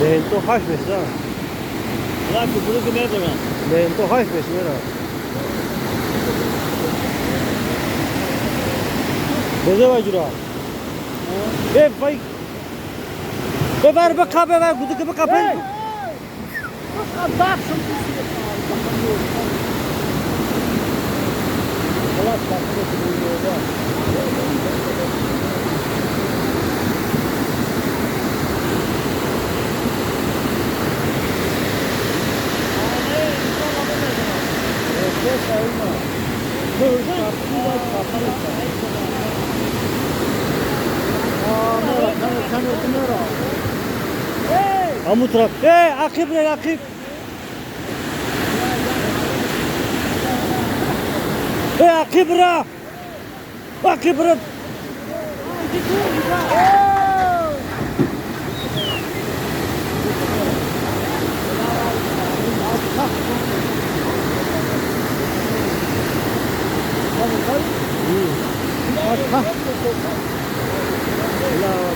Ленту хаш мешда. Ла кукурузу мебурам. Ленту хаш мешмера. Безе ваҷура. Э вай. Бебар бика бебар гуду бика пен. Аму тараф. Э ақиб ре ақиб. Э ақиб ра. Ақиб ра.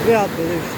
Беҳад бедеш.